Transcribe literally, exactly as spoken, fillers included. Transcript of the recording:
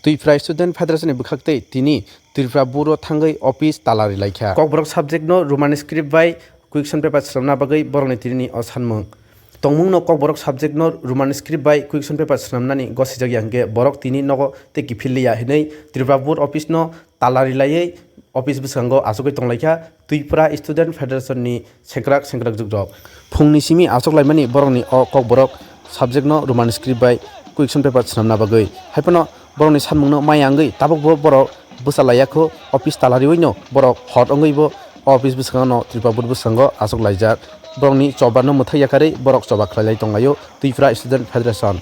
Twipra Student Federation ni bwkhaktwi tini Tripura Board o thangwi office tala rilaikha. Kokborok subject no Roman script bai question paper swnamna bagwi borokni tinini o sanmung. Tongmung no Kokborok subject no Roman script bai question paper swnamnani gosijak ya hwnkhe borok tini nogo tei kiphil liya hinwi Tripura Board office no tala rilaiwi office bwskango achugwi tonglaikha Twipra Student Federation ni sengkrak sengkrak jugrok. Phungni simi achuk laimani borokni o Kokborok subject no Roman script bai question paper swnamna bagwi. Haiphano borokni sanmungno maya wngwi tabukbo borok bwsa laiya kho, office tala riwi no borok hot wngwi bo office bwskango no Tripura Board bwskango achuk laijak. Borokni choba no mwthai yakarwi borok choba khlailai tonglaio Twipra Student Federation.